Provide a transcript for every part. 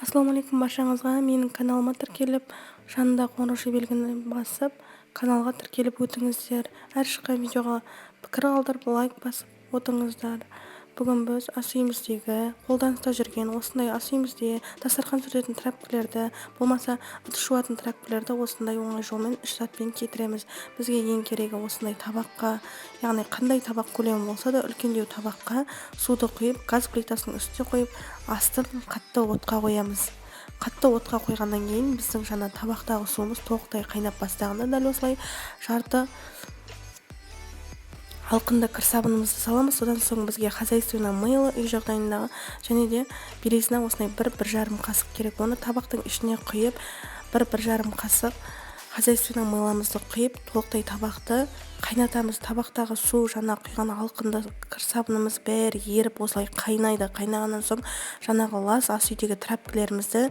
Ассалаумағалейкум баршаңызға! Менің каналыма тіркеліп, жанындағы қоңырауша белгіні басып, каналға тіркеліп өтіңіздер. Әр шыққан видеоға пікір қалдырып, лайк басып отырыңыздар. Бүгін біз ас үйіміздегі қолданыста жүрген осындай ас үйімізде дастархан сүртетін тряпкілерді, болмаса ыдыс жуатын тряпкілерді осындай оңай жолмен үш затпен кетіреміз. Бізге ең керегі осындай табаққа, яғни қандай табақ көлемі болса да, үлкендеу табаққа суды құйып, газ плитасының үстіне қойып, астын қатты отқа қоямыз. Қатты отқа қойғаннан кейін біздің жаңа табақтағы суымыз толықтай қайнап бастағанда, дәл осылай жарты алқынды кір сабынымызды саламыз. Содан соң бізге хозяйственное мыло, үй жағдайындағы, және де Белизна осындай 1-1,5 қасық керек. Оны табақтың ішіне құйып, 1-1,5 қасық хозяйственный мыломызды құйып, толықтай табақты қайнатамыз. Табақтағы су, жаңа құйған алқынды кір сабынымыз бәрі еріп, осылай қайнайды. Қайнағаннан соң жаңағы лас ас үйдегі тряпкілерімізді,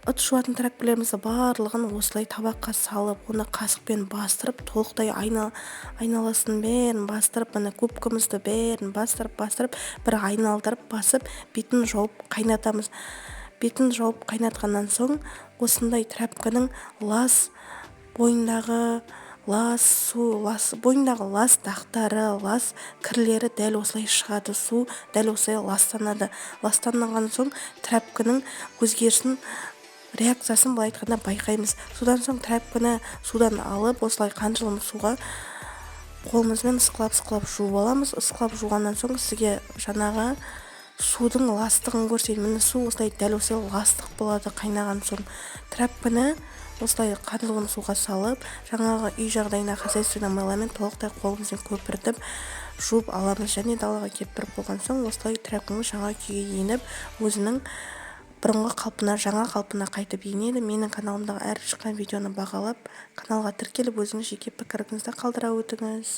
ыдыс жуатын тряпкілерімізді барлығын осылай табаққа салып, оны қасықпен бастырып, толықтай айналасын бәрін бастырып, міне, губкамызды бәрін бастырып, бастырып, бір айналдырып басып, бетін жауып қайнатамыз. Бетін жауып қайнатқаннан соң осындай тряпканың лас бойындағы лас су, лас бойындағы лас дақтары, лас кірлері дәл осылай шығады. Су дәл осылай ластанады. Ластанған соң тряпканың өзгерісін, реакциясын, былай айтқанда, байқаймыз. Содан соң тряпканы судан алып, осылай қанжылым суға қолымызбен ысқылап, ысқылап жуып аламыз. Ысқылап жуғаннан соң сізге жаңағы судың ластығын көрсетейін. Міне, су осылай, дәл осылай ластық болады қайнаған соң. Тряпканы осылай қанжылым суға салып, жаңағы үй жағдайына хозяйственный мыломен толықтай қолымызбен көпіртіп жуып аламыз және далаға кептіріп болған соң, осылай тряпкамыз жаңа күйге еніп, өзінің бұрынғы қалпына, жаңа қалпына қайтып енеді. Менің каналымдағы әр шыққан видеоны бағалап, каналға тіркеліп, өзіңіз жеке пікіріңізді қалдыра өтіңіз.